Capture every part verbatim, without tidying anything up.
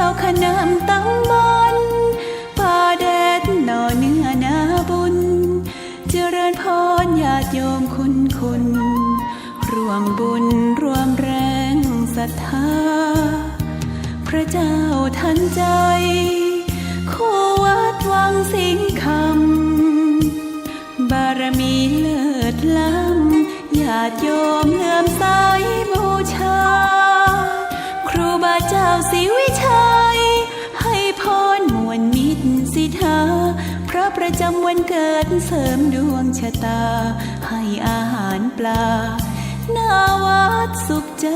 เจ้าคณะตำบลป่าแดดหน่อเนื้อนาบุญ เจริญพรญาติโยมคุณคุณ ร่วมบุญร่วมแรงศรัทธา พระเจ้าทันใจ คู่วัดวังสิงห์คำ บารมีเลิศล้ำ ญาติโยมเลื่อมใสบูชา ครูบาเจ้าศรีวิชัย ให้พรม่วนมิตรสิทธา พระประจำวันเกิดเสริมดวงชะตา ให้อาหารปลา หน้าวัดสุขใจ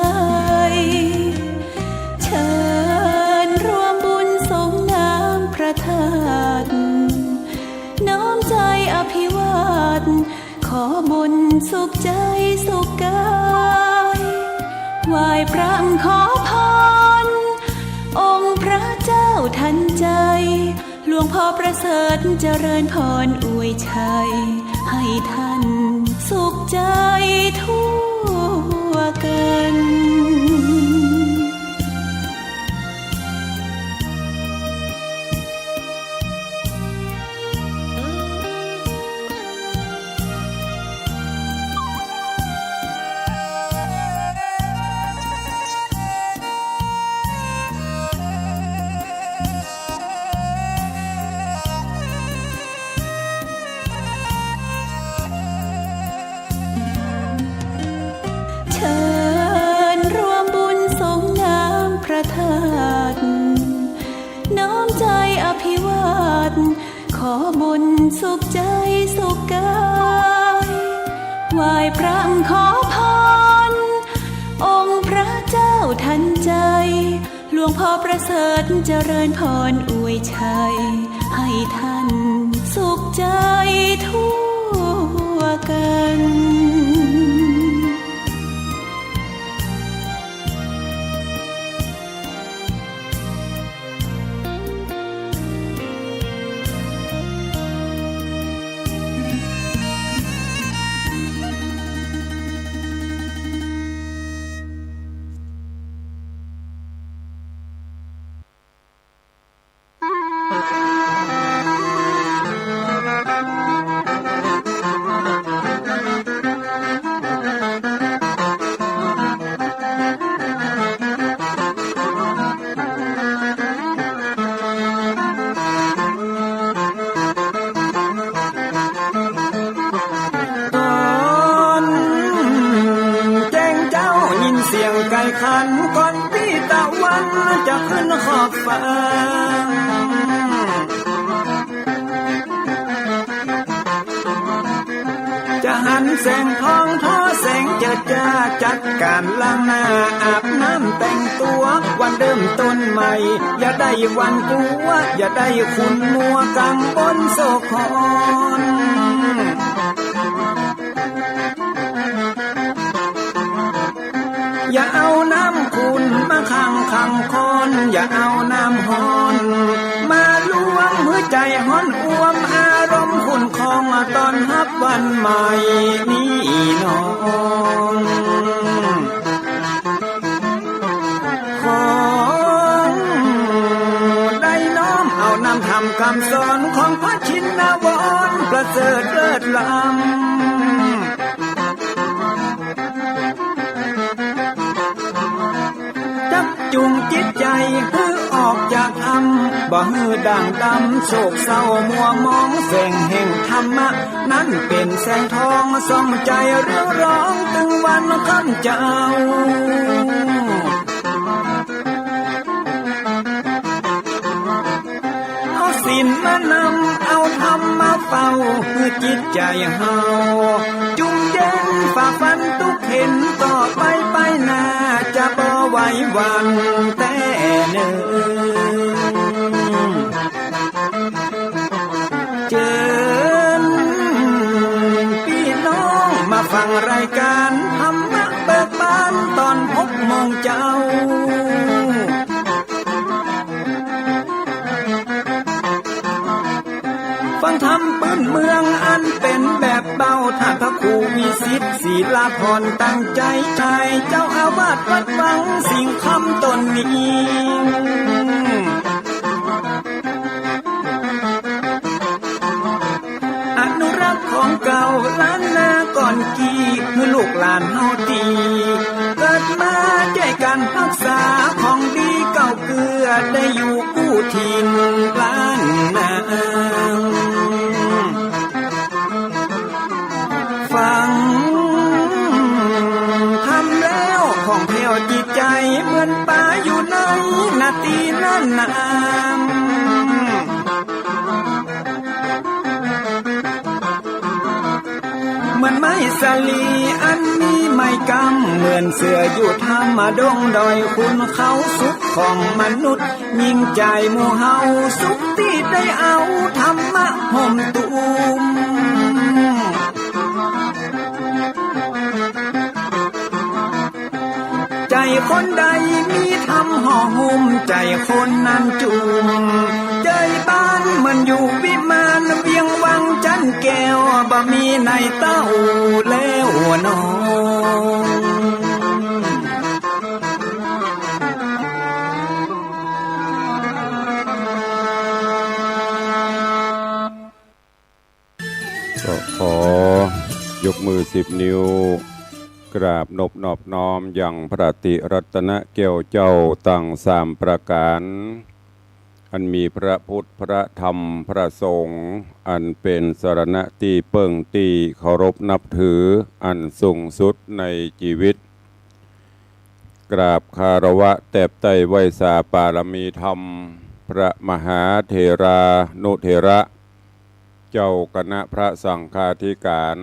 เชิญร่วมบุญสรงน้ำพระธาตุ น้อมใจอภิวาท ขอบุญสุขใจสุขกาย ไหว้พระขอพร องค์พระเจ้าทันใจ หลวงพ่อประเสริฐเจริญพรอวยชัย ให้ท่านสุขใจทั่วกัน เชิญร่วมบุญสรงน้ำพระธาตุ น้อมใจอภิวาท ขอบุญสุขใจสุขกาย ไหว้พระขอพร องค์พระเจ้าทันใจ หลวงพ่อประเสริฐเจริญพรอวยชัย ให้ท่านสุขใจทั่วกันต๋อนแจ้งเจ๊ายินเสียงไก่ขัน ก่อนปี้ตะวันจะขึ้นขอบฟ้า จะหันแสงทองทอแสงเจิดจ้า จัดก๋านล้างหน้าอาบน้ำแต่งตั๋ว วันเริ่มต้นใหม่ อย่าได้หวาดกลัว อย่าได้ขุ่นมัวกังวลโศกขอน อย่าเอาน้ำขุ่นมาขังขังคอน อย่าเอาน้ำฮ้อนมาลวง หื้อใจ๋ฮ้อนอ่วม อารมณ์ขุ่นคอง ต้อนฮับวันใหม่นี้น้อง ขอได้น้อมเอานำธรรมคำสอนของพระชินวรประเสริฐเลิศล้ำ จักจูงจิตใจ๋หื้อออกจากถ้ำ บ่หื้อด่างดำโศกเศร้ามัวหมอง แสงแห่งธรรมะนั้นเป๋นแสงทอง ส่องใจ๋เรืองรอง ตึงวันค่ำเจ๊า เอาศีลมานำ เอาธรรมมาเฝ้า หื้อจิตใจ๋เฮาจุ่มเย็น ฝ่าฟันตุ๊กเข็ญ ต่อไปไปหน้า จะบ่ไหวหวั่นแต๊เน่อ เจิญปี้น้องมาฟังรายก๋านธรรมะเบิกบาน ต๋อนหกโมงเจ๊า ฟังธรรมปื้นเมืองอันเป๋นแบบเบา ต้านพระครูวิสิต ศิลาพร ตั้งใจ๋ใจ๊ เจ้าอาวาสวัดวังสิงห์คำต๋นนี้ ลูกหลานเฮาตี้เกิดมาจ้วยกั๋นฮักษาของดีเก่าเกื้อ ได้อยู่กู้ถิ่นล้านนา ฟังธรรมแล้วผ่องแผ้วจิตใจ๋ เหมือนป๋าอยู่ในนาตี้นั้นนา เหมือนไม้สาลีอันมีไม้กำ เหมือนเสืออยู่ถ้ำดงดอย ขุนเขาสุขของมนุษย์ ยิ่งใจ๋หมู่เฮาสุขตี้ได้เอาธรรมะห่มตุ้ม ใจ๋คนใดมีธรรมห่อหุ้ม ใจ๋คนนั้นจุ่ม ใจ๋บ้านเหมือนอยู่วิมาน เวียงวังจันแก้ว บ่มีในเต้าแล้วน้อง ก็ขอยกมือสิบนิ้ว กราบนบนอบน้อมยังพระติรัตนแก้วเจ้าตังสามประก๋าน อันมีพระพุทธ พระธรรม พระสงฆ์ อันเป๋นสรณะตี้เปิ้งตี้เคารพนับถืออันสูงสุดในจีวิต กราบคารวะแตบใต้ไหว้สาปารมีธรรม พระมหาเถรานุเถระ เจ้าคณะพระสังฆาธิการ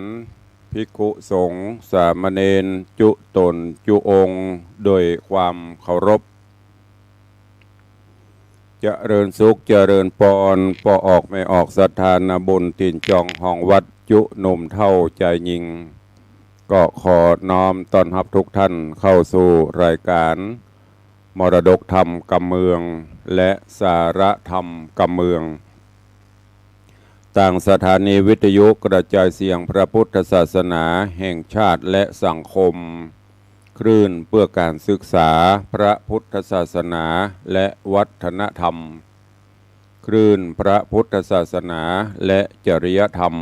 ภิกขุสงฆ์ สามเณร จุต๋นจุองค์ โดยความเคารพ เจริญสุข เจริญปอน ป้อออกแม่ออกศรัทธานาบุญ ถิ่นจองฮองวัด จุหนุ่มเฒ่าจายญิง ก็ขอน้อมต้อนฮับทุกท่านเข้าสู่รายการมรดกธรรมกำเมือง และสาระธรรมกำเมือง ตางสถานีวิทยุกระจายเสียงพระพุทธศาสนาแห่งชาติและสังคม คลื่นเพื่อการศึกษาพระพุทธศาสนาและวัฒนธรรม คลื่นพระพุทธศาสนาและจริยธรรม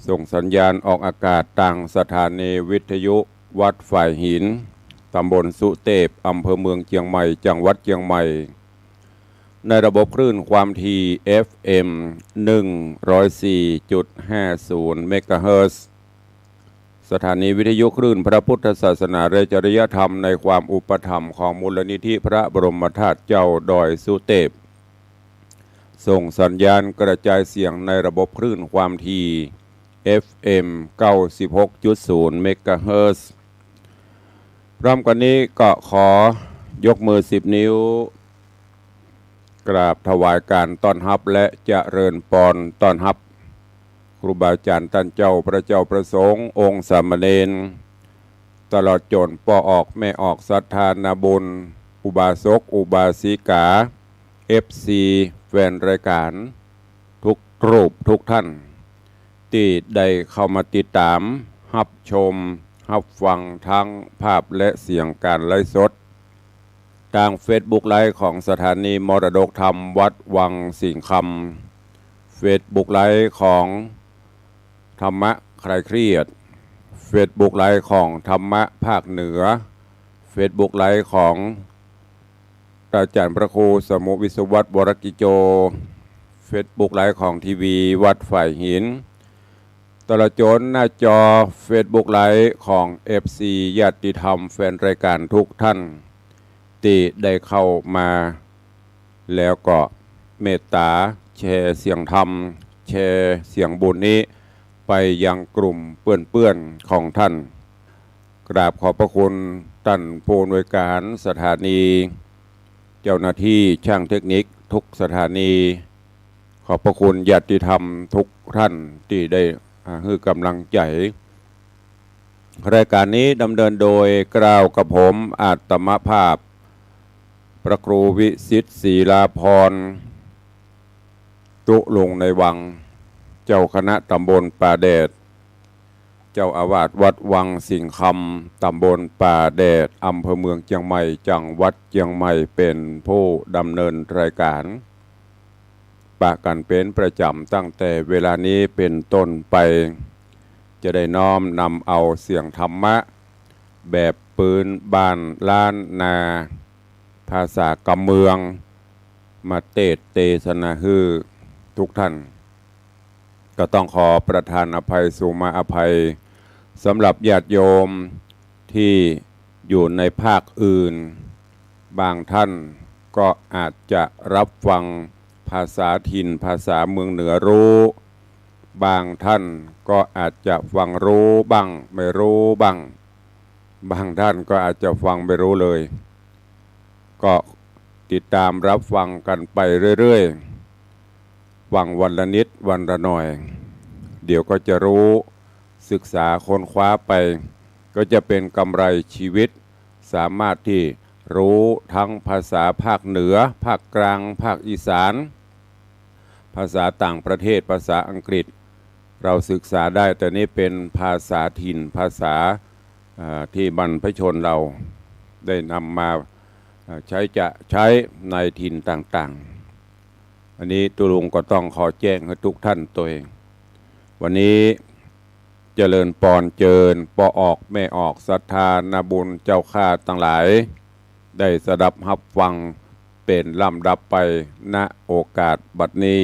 ส่งสัญญาณออกอากาศตางสถานีวิทยุวัดฝายหิน ตำบลสุเตพ อำเภอเมืองเจียงใหม่ จังหวัดเจียงใหม่ ในระบบคลื่นความถี่ เอฟเอ็ม หนึ่งร้อยสี่จุดห้าศูนย์ เมกะเฮิรตซ์ สถานีวิทยุคลื่นพระพุทธศาสนาและจริยธรรมในความอุปถัมภ์ของมูลนิธิพระบรมธาตุเจ้าดอยสุเตพ ส่งสัญญาณกระจายเสียงในระบบคลื่นความถี่ เอฟเอ็ม เก้าสิบหกจุดศูนย์ เมกะเฮิรตซ์ พร้อมกั๋นนี้ก็ขอยกมือสิบนิ้ว กราบถวายการต้อนฮับและเจริญปอนต้อนฮับ ครูบาอาจ๋ารย์ต้านเจ้า พระเจ้าพระสงฆ์ องค์สามเณร ตลอดจ๋นป้อออกแม่ออกศรัทธานาบุญ อุบาสก อุบาสิกา เอฟซี แฟนรายการ ทุกรูปทุกท่าน ตี้ได้เข้ามาติดต๋าม ฮับชม ฮับฟังทั้งภาพและเสียงการไลฟ์สด ตางเฟซบุ๊กไลฟ์ของสถานีมรดกธรรมวัดวังสิงห์คำ เฟซบุ๊กไลฟ์ของธรรมะคลายเครียด เฟซบุ๊กไลฟ์ของธรรมะภาคเหนือ เฟซบุ๊กไลฟ์ของ อาจ๋ารย์พระครูสมุห์ วิศวัฒน์ วรกิจโจ เฟซบุ๊กไลฟ์ของทีวีวัดฝายหิน ตลอดจ๋นหน้าจอเฟซบุ๊กไลฟ์ของเอฟซีญาติธรรมแฟนรายการทุกท่าน ตี้ได้เข้ามา แล้วก็เมตต๋าแชร์เสียงธรรม แชร์เสียงบุญนี้ไปยังกลุ่มเปื้อนๆ ของท่าน กราบขอบพระคุณต้านผู้อำนวยการสถานี เจ้าหน้าตี้ช่างเทคนิคทุกสถานี ขอบพระคุณญาติธรรมทุกท่านตี้ได้ อ่า หื้อก๋ำลังใจ๋ รายการนี้ดำเนินโดยเกล้ากระผมอาตมาภาพ พระครูวิสิทธิ์ ศิลาภรณ์ ตุ๊ลุงในวัง เจ้าคณะตำบลป่าแดด เจ้าอาวาสวัดวังสิงห์คำ ตำบลป่าแดด อำเภอเมืองเจียงใหม่ จังหวัดเจียงใหม่ เป๋นผู้ดำเนินรายการ ปะกั๋นเป๋นประจ๋ำตั้งแต่เวลานี้เป๋นต้นไป จะได้น้อมนำเอาเสียงธรรมะแบบปืนบ้านล้านนา ภาษากำเมือง มาเตสน์เตสนาหื้อทุกท่าน ก็ต้องขอประทานอภัย สุมาอภัย สำหรับญาติโยมที่อยู่ในภาคอื่น บางท่านก็อาจจะรับฟังภาษาถิ่น ภาษาเมืองเหนือรู้ บางท่านก็อาจจะฟังรู้บ้าง ไม่รู้บ้าง บางท่านก็อาจจะฟังไม่รู้เลย ก็ติดตามรับฟังกันไปเรื่อยๆ ฟังวันละนิดวันละหน่อย เดี๋ยวก็จะรู้ ศึกษาค้นคว้าไป ก็จะเป็นกำไรชีวิต สามารถที่รู้ทั้งภาษาภาคเหนือ ภาคกลาง ภาคอีสาน ภาษาต่างประเทศ ภาษาอังกฤษ เราศึกษาได้ แต่นี่เป็นภาษาถิ่น ภาษา อ่า ที่บรรพชนเราได้นำมา อ่า ใช้จะใช้ในถิ่นต่างๆ อันนี้ตุ๊ลุงก็ต้องขอแจ้งหื้อทุกท่านตวย วันนี้เจริญปอนเจิญป้อออกแม่ออก ศรัทธานาบุญเจ้าข้าตังหลาย ได้สดับฮับฟังเป๋นลำดับไป ณ โอกาสบัดนี้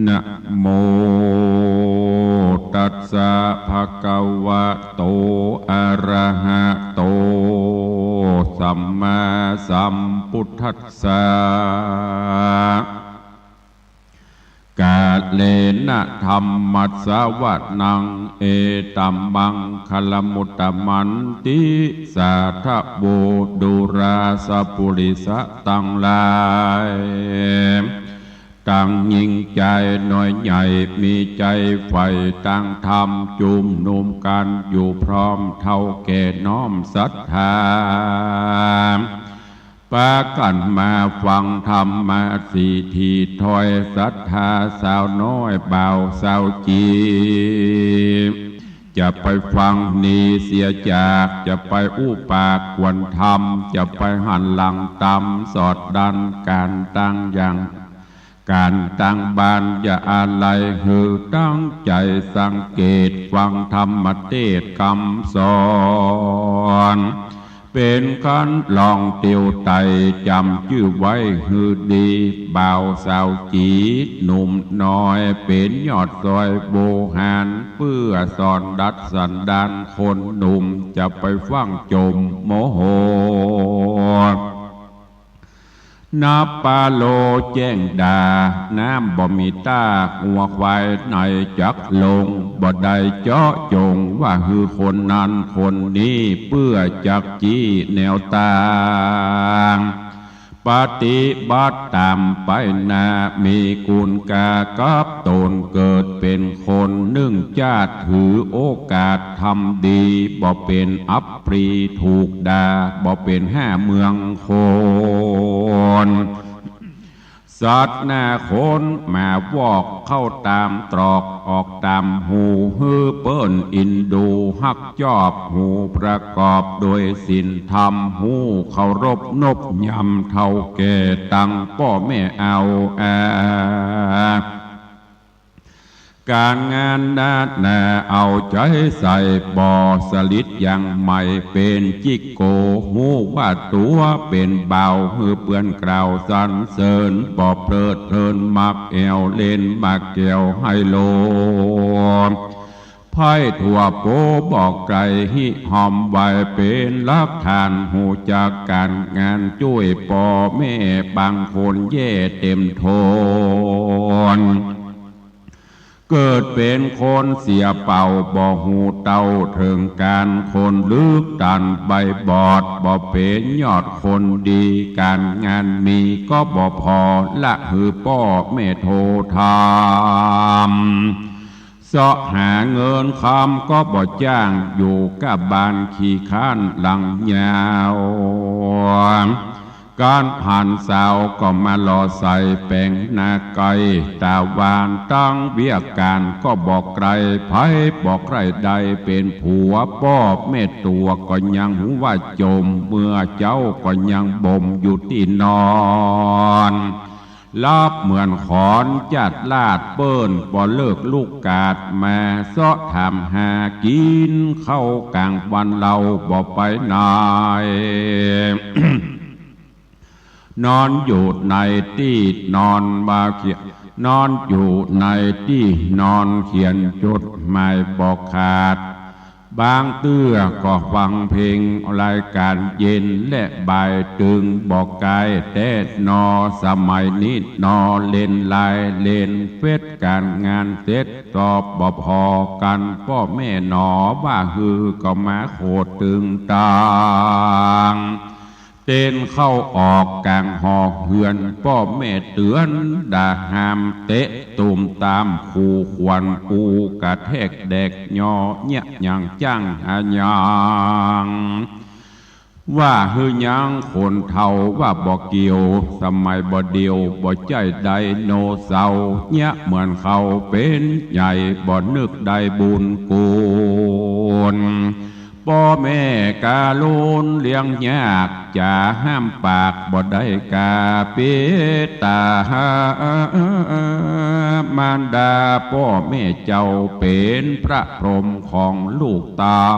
นะโมตัสสะ ภะคะวะโต อะระหะโต สัมมาสัมพุทธัสสะ กาเลนะธัมมัสสะวะนัง เอตัมมังคะละมุตตะมันติ สาธะโว ดูราสะปุริสะตังหลาย ตังยิ่งใจ๋น้อยใหญ่ มีใจ๋ใฝ่ตางธรรม จุมนุมกั๋นอยู่พร้อม เฒ่าแก่น้อมศรัทธา ปากั๋นมาฟังธรรมะสี่ถี่ถ้อย ศรัทธาสาวน้อยบ่าวสาวจี๋ จะไปฟังหนีเสียจาก จะไปอู้ปากกวนธรรม จะไปหันหลังต๋ำสอดดั้น ก๋านตังอย่าง ก๋านตังบ้านอย่าอาลัย หื้อตั้งใจ๋สังเกต ฟังธรรมเตสน์กำสอน เป๋นคันลองเตียวไต่ จ๋ำจื้อไว้หื้อดี บ่าวสาวจี๋หนุ่มน้อย เป๋นยอดซอยโวหาร เปื้อสอนดัดสันดานคนหนุ่ม จะไปฟั่งจ๋มโมโห นับปาโลแจ้งดา น้ำบ่มีต้า งัวควายไหนจักลง บ่ได้เจาะจงว่าหื้อคนนั้นคนนี้ เปื้อจักจี้แนวตาง ปฏิบัติต๋ามไปหน้า มีกุณกากับต๋น เกิดเป๋นคนนึ่งจาติ ถือโอกาสทำดี บ่เป๋นอัปรีถูกด่า บ่เป๋นห้าเมืองคน สัตว์หน้าคนหมาวอก เข้าต๋ามตรอกออกต๋ามหู หื้อเปิ้นอินดูฮักจอบ หูประกอบโดยศีลธรรม หูเคารพนบยำเฒ่าแก่ ตังป้อแม่เอาอา ก๋านงานนานาเอาใจ๋ใส่ บ่สลิดยังใหม่เป๋นจิกโก ฮู้ว่าตั๋วเป๋นบ่าว หื้อเปื้อนกล่าวสรรเสริญ บ่เพลิดเพลินมักแอ่ว เล่นหมากแก้วไฮโล ไพ่ถั่วโปบอกไกล ฮิฮอมไว้เป๋นหลักฐาน ฮู้จักก๋านงาน จ้วยป้อแม่บางคนแย่เต็มทน เกิดเป๋นคนเสียเป่า บ่ฮู้เต้าเถิงก๋าน คนลึกตันใบบอด บ่เป๋นยอดคนดี ก๋านงานมีก็บ่พอ ละหื้อป้อแม่โททำ เซาะหาเงินคำก็บ่จ้าง อยู่ก้าบ้านขี้ค้านหลังยาว ก๋านผ่านสาวก็มาหล่อใส่แป๋งหน้าไกล ต๋าหวานตังเวียกก๋านก็บ่ไกล ไผบ่ใคร่ได้เป๋นผัว ป้อแม่ตั๋วก็ยังฮู้ว่าจ๋ม เมื่อเจ๊าก็ยังบ่มอยู่ตี้นอน ลับเหมือนขอนจาดลาดเปิ้น บ่เลิกลุกกาดมาเซาะถามหากิ๋น เข้ากลางวันเฮาบ่ไปไหน นอนอยู่ในตี้นอนบ่าเขียน นอนอยู่ในตี้นอนเขียนจดหมายบ่ขาด บางเตื้อก็ฟังเพลงรายก๋านเย็นและบ่ายตึงบ่ไกลแต๊นอ สมัยนี้นอเล่นไลน์เล่นเฟซ ก๋านงานเสร็จตอบบ่ผ่อกั๋น ป้อแม่หนอว่าหื้อก็มาโขดตึงตัง เต้นเข้าออกก๋างหอเฮือน ป้อแม่เตื๋อนด่าห้าม เตะตูมตาม ขูขวัญ ปูกระแทกแดกยอ เยียะหยังจั้งหายัง ว่าหื้อยังคนเฒ่าว่าบ่เกี่ยว สมัยบ่เดี่ยวบ่ใจ้ไดโนเสาร์ เยียะเหมือนเขาเป๋นใหญ่ บ่นึกได้บุญกุศล ป้อแม่กาลุนเลี้ยงยาก จ๋าห้ามปากบ่ได้กา ปิดตาหา มารดาป้อแม่เจ้าเป๋นพระพรหมของลูกเต้า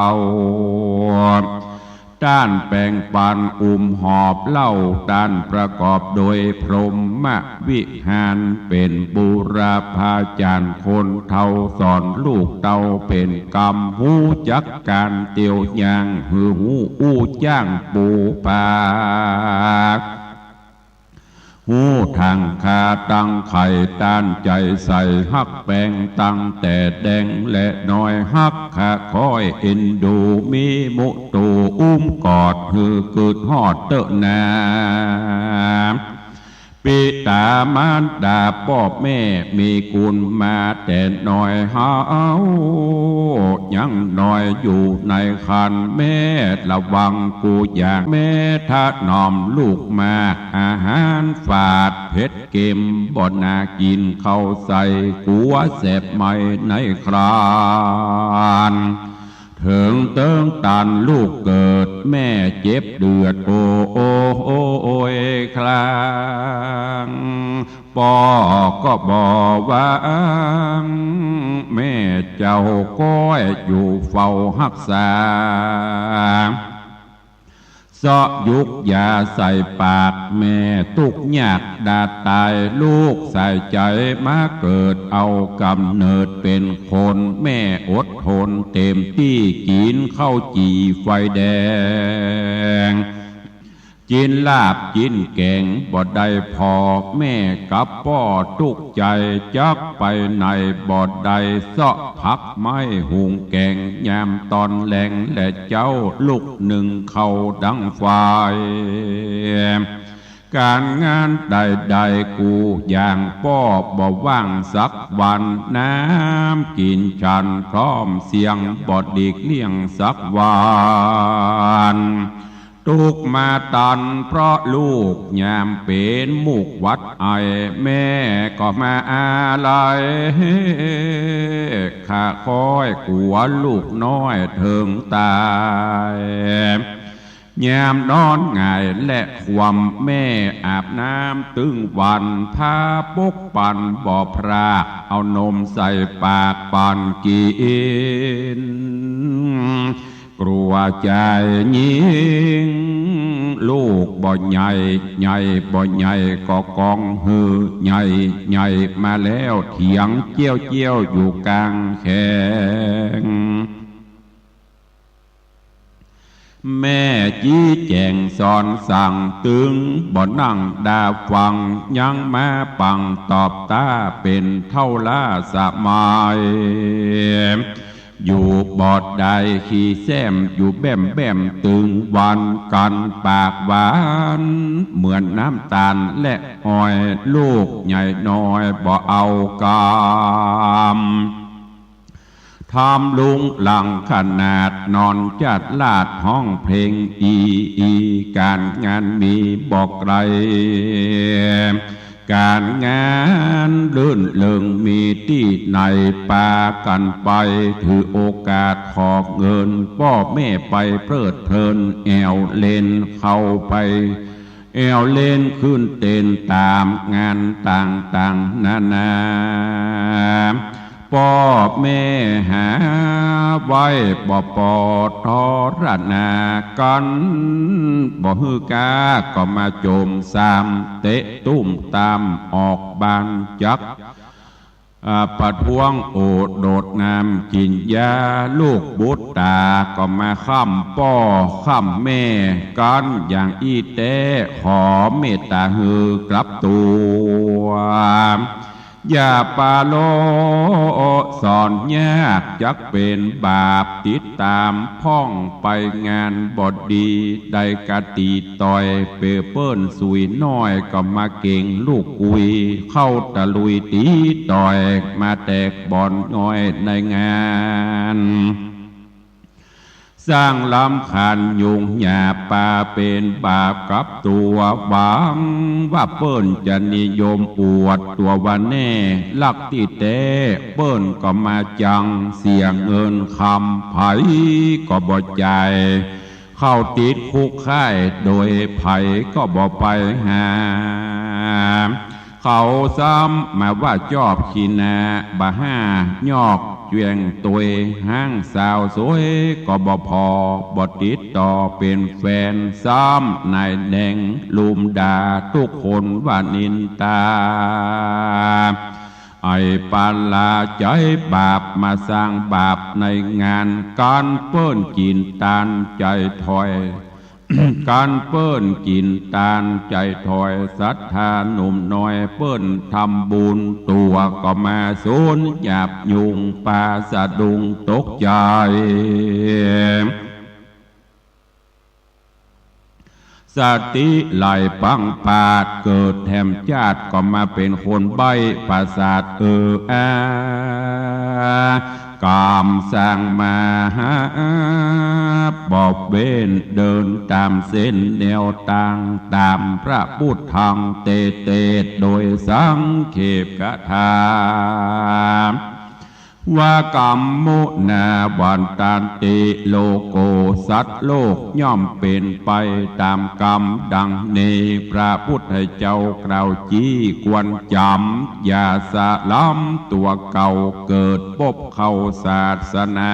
ต้านแป๋งปันอุ้มหอบเล่า ต้านประกอบโดยพรหมวิหาร เป๋นบูรพาจ๋ารย์คนเฒ่า สอนลูกเต้าเป๋นกำ ฮู้จักก๋านเตียวย่าง หื้อฮู้อู้จ้างปูปลา ฮู้ถางคาตั้งไข่ ต้านใจ๋ใส่ฮักแป๋ง ตั้งแต่แดงและน้อย ฮักคะคอยเอ็นดู มีมุตูอุ้มกอด หื้อกึ๊ดฮอดเต๊อะนา ปิตามารดาป้อแม่มีกุณมาแต่น้อย เฮายังน้อยอยู่ในครรภ์ แม่ระวังกู้อย่าง แม่ถนอมลูกมาก อาหารฝาดเผ็ดเก็ม บ่น่ากิ๋นเข้าใส่ กั๋วแสบไหม้ในครรรภ์ เถิงเติ๊งตันลูกเกิด แม่เจ็บเดือด โอ้ โอ้ โอ้ยคราง ป้อก็บ่หวัง แม่เจ้าก้อยอยู่เฝ้าฮักษา เซาะยุกยาใส่ปาก แม่ตุ๊กข์ยากดาดต๋าย ลูกสายใจ๋มาเกิด เอาก๋ำเนิดเป๋นคน แม่อดทนเต็มตี้ กิ๋นข้าวจี่ไฟแดง กิ๋นลาบกิ๋นแก๋งบ่ได้ผ่อ แม่กับป้อตุ๊กข์ใจ๋ จักไปไหนบ่ได้ เซาะผักไม้หุงแก๋ง ยามต๋อนแลงแลเจ๊า ลุกนึ่งข้าวดังไฟ ก๋านงานใดๆ กู้อย่าง ป้อบ่ว่างสักวัน น้ำกิ๋นฉันพร้อมเสียง บ่หลีกเลี่ยงสักวัน ตุ๊กข์มาตันเพราะลูก ยามเป๋นมูกหวัดไอ แม่ก็มาอาลัย คะคอยกั๋วลูกน้อยเถิงต๋าย ยามนอนหงายและคว่ำ แม่อาบน้ำตึงวัน ผ้าปกปันบ่พราก เอานมใส่ปากปันกิ๋น กลัวจายยิ่ง ลูกบ่ใหญ่ ใหญ่บ่ใหญ่ก็กองหื้อ ใหญ่ใหญ่มาแล้วเถียงเจี้ยวเจี้ยวอยู่ก๋างแขง แม่จี้แจ๋งสอนสั่งตึง บ่นั่งดาฟัง ยังมาปังตอบต้าเป๋นเท่าล้าสมัย อยู่บ่ได้ขี้แซ้ม อยู่แบ้มแบ้มตึงวัน กั๋นปากหวานเหมือนน้ำต๋าลและอ้อย ลูกใหญ่น้อยบ่เอากำ ทำลุงหลังขนาด นอนจาดลาดฮ้องเพลงอีอี ก๋านงานมีบ่ไกล ก๋านงานรื่นเริงมีตี้ไหน ปากั๋นไป ถือโอกาสขอเงิน ป้อแม่ไปเพลิดเพลิน แอ่วเล่นเข้าไป แอ่วเล่นขึ้นเต้นต๋ามงานต่างๆ นานา ป้อแม่หาไว้บ่ปอทรหน้ากั๋น บ่หื้อก้าก็มาโจ๋มสาม เตะตุ้มตามออกบ้านจัก อ่า ประท้วงโอดโดดน้ำกิ๋นยา ลูกบุตรต๋าก็มาค้ำป้อค้ำแม่กั๋นอย่างอี้แต๊ ขอเมตต๋าหื้อกลับตั๋ว อย่าปาโลสอนยาก จักเป๋นบาปติดต๋ามพ่องไป งานบ่ดี ได้กะตี๋ต่อย เป๋เปิ้นสุยน้อยก็มาเก๋งลูกกุย เข้าตะลุยตี๋ต่อย มาแตกบ่อนง่อยในงาน สร้างรำคาญยุ่งยาก ปาเป๋นบาปกลับตั๋ว หวังว่าเปิ้นจะนิยมอวดตั๋วว่าแน่ ลักตี้แต๊เปิ้นก็มาจัง เสียเงินคำไผก็บ่จ่าย เข้าติดคุกค่าย โดยใผก็บ่ไปหา เขาซ้ำมาว่าจอบขี้หน้าบ่าห้า ยอกแจ้งตวย ฮ้างสาวสวยก็บ่ผ่อ บ่ติดต่อเป๋นแฟน ซ้ำนายแดงลุมด่า ทุกคนว่านินตา ไอ้ปาลาใจ๊บาป มาสร้างบาปในงาน กั๋นเปิ้นกิ๋นตานใจ๋ถ้อย กั๋นเปิ้นกิ๋นตานใจ๋ถ้อย ศรัทธาหนุ่มน้อย เปิ้นทำบุญตั๋วก็มาสูญ หยาบยุงปาสะดุ้งตกใจ๋ สติไหลปังปาด เกิดแถมจาติก็มาเป๋นคนใบ้ประสาทเอออา ก๋รรมสร้างมาหาบ่เว้น เดินต๋ามเส้นแนวตาง ต๋ามพระพุทธังเตเต โดยสังเขปกถา ว่ากัมมุนาวันตันติโลโก สัตว์โลกย่อมเป๋นไปต๋ามกรรมดังนี้ พระพุทธเจ้ากล่าวจี้ควรจ๋ำ อย่าสะล้ำตั๋วเก่า เกิดปบเข้าศาสนา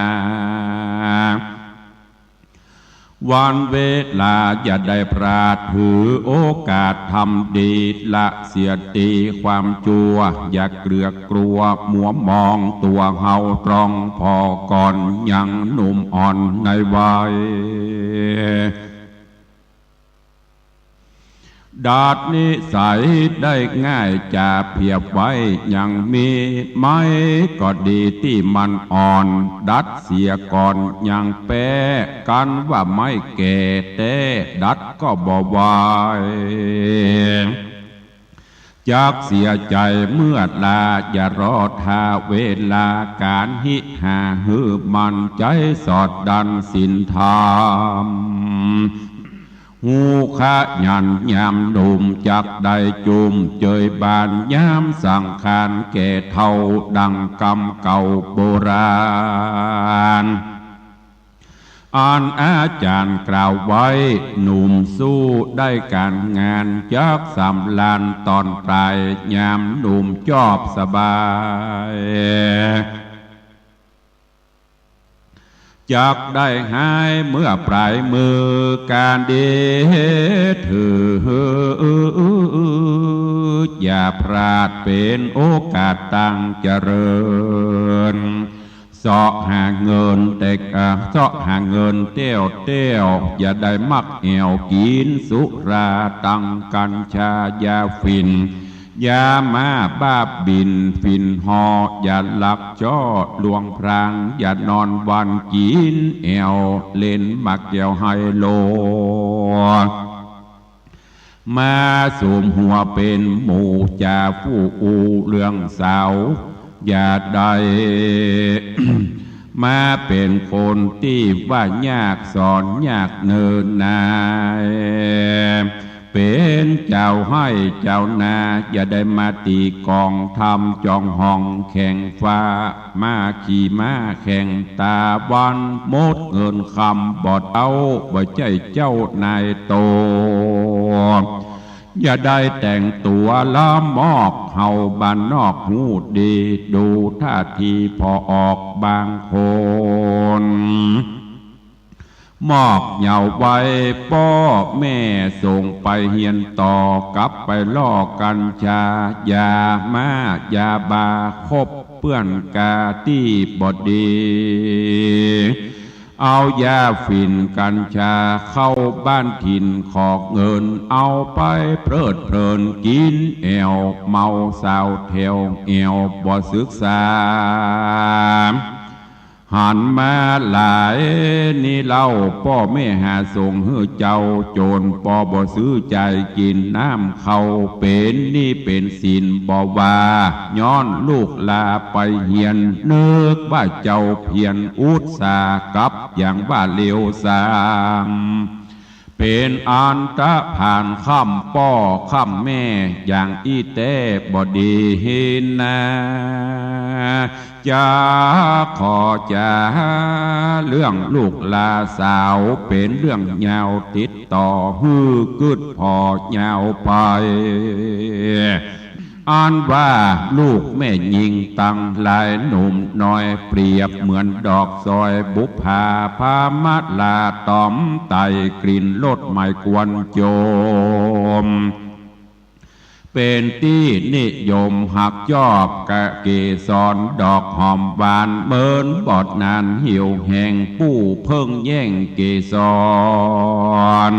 วันเวลาอย่าได้พลาด ถือโอกาสทำดี ละเสียตี้ความจั่ว อย่าเกลือกลัวมัวหมอง ตั๋วเฮาตรองผ่อก่อน ยังหนุ่มอ่อนในวัย ดัดนิสัยได้ง่าย จ๋าเผียบไว้ยังมี ไม้ก็ดีตี้มันอ่อน ดัดเสียก่อนยังแป๊ กั๋นว่าไม้แก่แต๊ ดัดก็บ่ไหว จักเสียใจ๋เมื่อลา อย่ารอท่าเวลา ก๋านฮิหาหื้อมัน ใจ๊สอดดันศีลธรรม ฮูขยันยามหนุ่ม จักได้จุ่มเจยบาน ยามสังขารแก่เฒ่า ดังกำเก่าโบราณ อันอาจ๋ารย์กล่าวไว้ หนุ่มสู้ได้ก๋านงาน จักสำราญต๋อนต๋าย ยามหนุ่มจอบสบาย จักได้หายเมื่อปลายมือก๋านดี ถืออย่าพลาดเป๋นโอกาสตังเจริญ เซาะหาเงินแต่ เอ่อ เซาะหาเงินแต๊วแต๊ว อย่าได้มักแอ่วกิ๋นสุรา ตังกัญชายาฝิ่น ยาม้าบ้าบิ่น ฝิ่นห่อ อย่าลักจ้อลวงพราง อย่านอนวันกิ๋นแอ่ว เล่นหมากแก้วไฮโล มาสุมหัวเป๋นหมู่ จ๋าผู้อู้เรื่องสาว อย่าได้ มาเป๋นคนตี้ว่ายากสอนยากเนินนาย เป๋นเจ้าไฮ่เจ้านา อย่าได้มาตี๋กองทำจองห้องแข่งฟ้า มาขี่ม้าแข่งตาวัน หมดเงินคำบ่เต้า บ่ใจ้เจ้านายโต อย่าได้แต่งตั๋วละมอก เฮาบ้านนอกฮู้ดี ดูท่าทีผ่อออกบางคน มอกเยาว์ไว้ ป้อแม่ส่งไปเฮียนต่อ กลับไปล่อกัญชา ยาม้า ยาบา คบเปื้อนกาตี้บ่ดี เอายาฝิ่นกัญชา เข้าบ้านถิ่นขอเงิน เอาไปเพลิดเพลิน กิ๋นแอ่ว เมาสาวแถวแอ่ว บ่ศึกษา หันมาหลายนี่เล่า ป้อแม่หาส่งหื้อเจ้า โจรปอบ่ซื้อจ่าย กิ๋นน้ำเข้าเป๋นหนี้เป๋นสินบ่ว่า ย้อนลูกลาไปเฮียน นึกว่าเจ้าเพียรอุตส่าห์ กลับอย่างว่าเลวทราม เป๋นอันตะผ่านค่ำป้อค่ำแม่ อย่างอี้แต๊บ่ดีนา จะขอจาเรื่องลูกลาสาว เป๋นเรื่องยาวติดต่อ หื้อกึ๊ดผ่อยาวไป อันว่าลูกแม่ญิงตังหลายหนุ่มน้อย เปรียบเหมือนดอกซอยบุปผา พามาลาต๋อมไต่ กลิ่นรสใหม่กวนโจม เป๋นตี้นิยมหักยอบกะเกสร ดอกหอมหวานเหมือนบอดนาน หิวแห้งปู้เพิ่งแย่งเกสร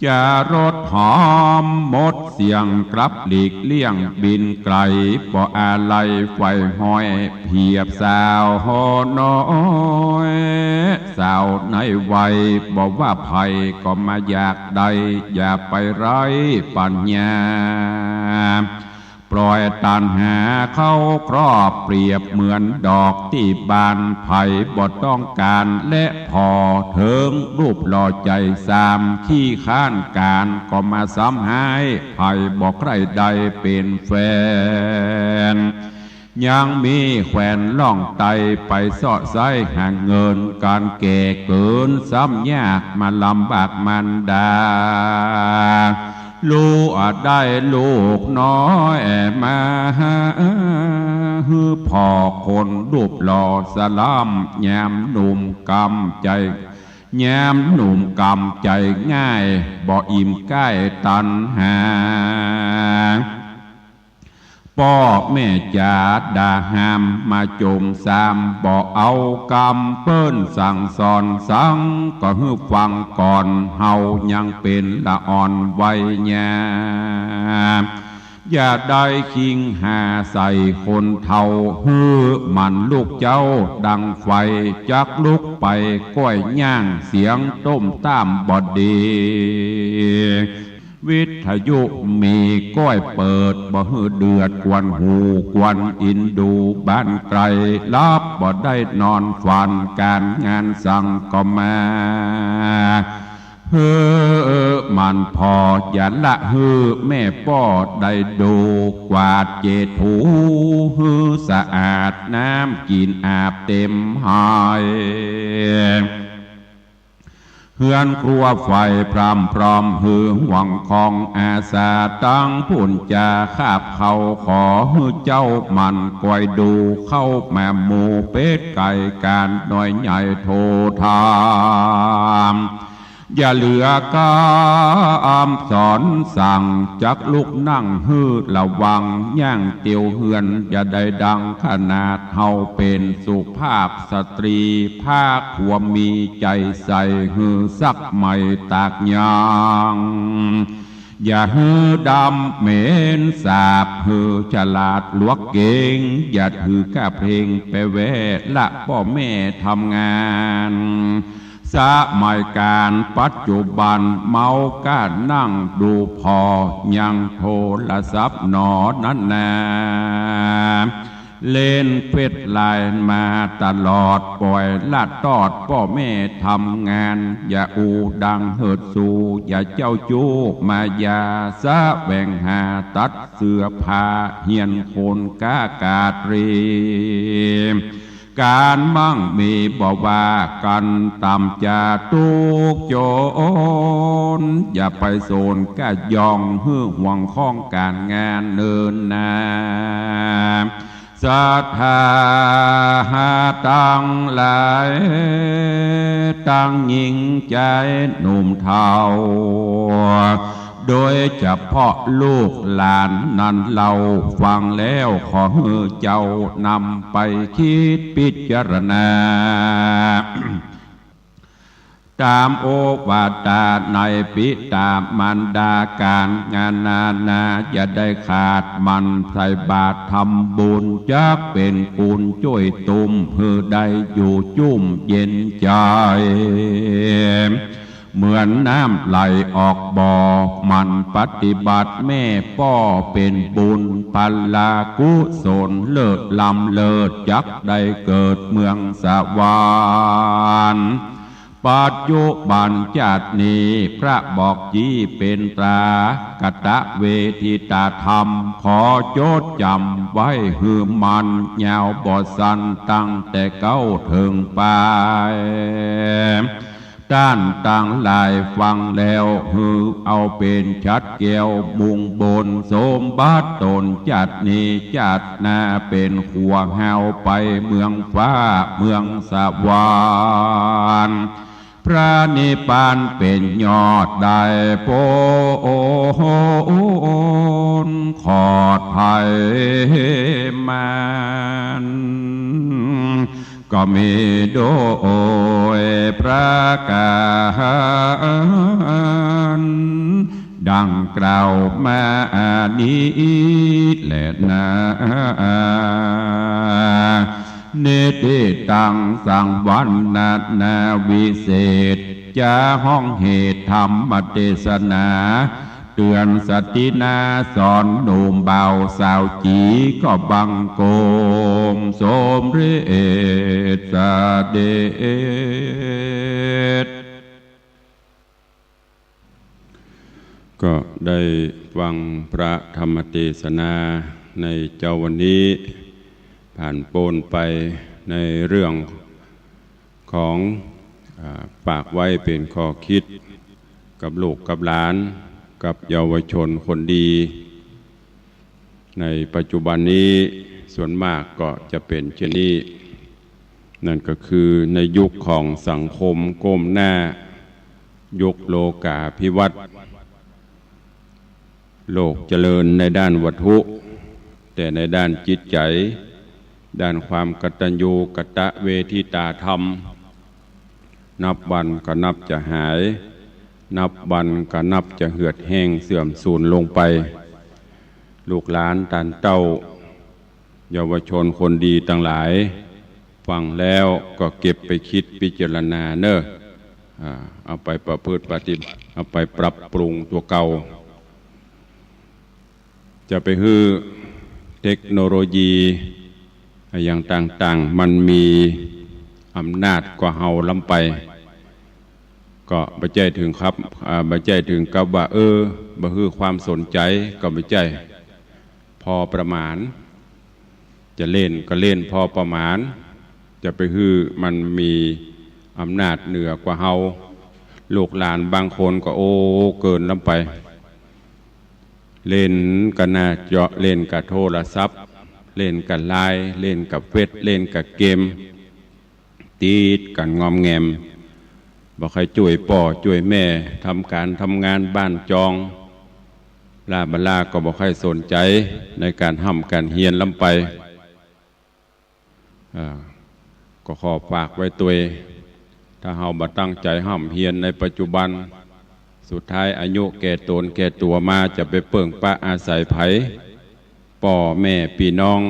จะรสหอมหมดเสี้ยง กลับหลีกเลี่ยงบินไก๋ บ่อาลัยใฝ่ห้อย เปรียบสาวน้อย สาวในวัย บ่ว่าใผก็มาอยากได้ อย่าไปไร้ปัญญา ปล่อยตัณหาเข้าครอบ เปรียบเหมือนดอกตี้บาน ใผบ่ต้องก๋านและผ่อ เถิงรูปหล่อใจ๋ซาม ขี้ค้านก๋านก็มาซ้ำฮ้าย ใผบ่ใคร่ได้เป๋นแฟน ยังมีแควนล่องไต ไปเซาะไซ้หาเงิน ก๋านแก่เกิ๋นซ้ำยาก มาลำบากมารดา ลูกได้ลูกน้อยมา หื้อผ่อคนรูปหล่อสะล้ำ ยามหนุ่มกำใจ๋ ยามหนุ่มกำใจ๋ง่าย บ่อิ่มก้ายตัณหา ป้อแม่จ๋าด่าห้ามมาโจมซาม บ่เอากำเปิ้นสั่งสอนสัง ก็หื้อฟังก่อน เฮายังเป๋นละอ่อนวัยยา อย่าได้คิงหาใส่คนเฒ่า หื้อมันลุกเจ้าดังไฟ จักลุกไปก้อยย่าง เสียงต้มต้ามบ่ดี วิทยุมีก้อยเปิด บ่หื้อเดือดกวนหูกวนอินดู บ้านไก๋หลับบ่ได้นอนฝัน ก๋านงานสังก็มา หื้อมันผ่อ อย่าละหื้อแม่ป้อได้ดู กวาดเจดถูหื้อสะอาด น้ำกิ๋นอาบเต๋มหาย เฮือนครัวไฟพร่ำพร้อม หื้อหวังของอาสา ตังปูนจาคาบเข้า ขอหื้อเจ้าหมั่นก้อยดู เข้ามาหมู่เป็ดไก่ ก๋านน้อยใหญ่โทธาม อย่าเหลือกำสอนสั่ง จักลุกนั่งหื้อระวัง ย่างเตียวเฮือน อย่าได้ดังขนาด เฮาเป๋นสุภาพสตรี ภาคผัวมีใจ๋ใส่ หื้อซักใหม่ตากยาง อย่าหื้อดำเหม็นสาบ หื้อฉลาดหลวกเก๋ง อย่าถือก้าเพลงไปแว่ ละป้อแม่ทำงาน สมัยก๋านปัจจุบัน เมาก้านั่งดูผ่อ ยังโทรศัพท์หนอนั้นนา เล่นเฟซไลน์มาตลอด ป่อยละตอดป้อแม่ทำงาน อย่าอู้ดังเหิดสู อย่าเจ้าจู้มายา แสวงหาตัดเสื้อผ้า เฮียนคนก้ากาดเรียน ก๋านมั่งมีบ่ว่ากั๋น ต่ำจะตุ๊กจน อย่าไปสนก้าย่อง หื้อห่วงของก๋านงานเนินนา ศรัทธาตังหลาย ตังหญิงจายหนุ่มเฒ่า โดยเฉพาะลูกหลานนั้นเล่า ฟังแล้วขอหื้อเจ้านำไปกึ๊ดพิจารณา ต๋ามโอวาตาในปิต๋ามารดา ก๋านงานนานาอย่าได้ขาด หมั่นใส่บาตรทำบุญ จักเป๋นปูนจ้วยตุ้ม หื้อได้อยู่จุ่มเย็นใจ๋ เหมือนน้ำไหลออกบ่อ หมั่นปฏิบัติแม่ป้อ เป๋นบุญพลากุศล เลิศล้ำเลิศ จักได้เกิดเมืองสวรรค์ ปัจจุบันจาตินี้ พระบอกจี้เป๋นตรากตเวทิตาธรรม ขอจดจ๋ำไว้หื้อมั่น ยาวบ่สั้น ตั้งแต่เก๊าเถิงปาย ต้านตังหลายฟังแล้ว หื้อเอาเป๋นฉัตรแก้ว มุ่งบนสมบัติต๋น จาตินี้จาติหน้า เป๋นขัวฮาวไปเมืองฟ้าเมืองสวรรค์ พระนิพพานเป๋นยอดได้ป๊น ขอดภัยมาร ก็มีโดยประก๋านดังกล่าวมานี้แลนา นิทธิตังสังวรรณนาวิเศษ จะฮ้องเหตุธรรมเตสนา เตื๋อนสตินาสอนหนุ่มบ่าวสาวจี๋ ก็บังคมสมเร็จเสด็จ ก็ได้ฟังพระธรรมเตสนาในเจ๊าวันนี้ ผ่านป๊นไปในเรื่องของ อ่า ฝากไว้เป๋นข้อคิดกับลูกกับหลาน กับเยาวชนคนดี ในปัจจุบันนี้ส่วนมากก็จะเป๋นเช่นนี้ นั่นก็คือในยุคของสังคมก้มหน้า ยุคโลกาภิวัตน์ โลกเจริญในด้านวัตถุ แต่ในด้านจิตใจ๋ ด้านความกตัญญูกตเวทิตาธรรม นับวันก็นับจะหาย นับวันก็นับจะเหือดแห้งเสื่อมสูญลงไป ลูกหลานต้านเต้า เยาวชนคนดีตังหลาย ฟังแล้วก็เก็บไปกึ๊ดพิจารณาเน่อ อ่า เอาไปประพฤติปฏิบัติ เอาไปปรับปรุงตั๋วเก่า จะไปหื้อเทคโนโลยีอะหยังต่างๆ มันมีอำนาจกว่าเฮาล้ำไป ก็บ่ใจ้เถิงครับ อ่า บ่ใจ้เถิงกับว่า เออ บ่หื้อความสนใจ๋ ก็บ่ใจ้ พอประมาณ จะเล่นก็เล่นพอประมาณ จะไปหื้อมันมีอำนาจเหนือกว่าเฮา ลูกหลานบางคนก็ โอ้ เกินล้ำไป เล่นกับหน้าจอ เล่นกับโทรศัพท์ เล่นกับไลน์ เล่นกับเฟซ เล่นกับเกม ติดกั๋นงอมแงม บ่ใค่จ้วยป้อจ้วยแม่ ทำก๋านทำงานบ้านจอง ล้าบ่ล้าก็บ่ใค่สนใจ๋ในก๋านฮ่ำก๋านเฮียนล้ำไป อ่า ก็ขอฝากไว้ตวย ถ้าเฮาบ่ตั้งใจ๋ฮ่ำเฮียนในปัจจุบัน สุดท้ายอายุแก่ต๋นแก่ตั๋วมา จะไปเปิ้งปะอาศัยใผ ป้อแม่ปี้น้อง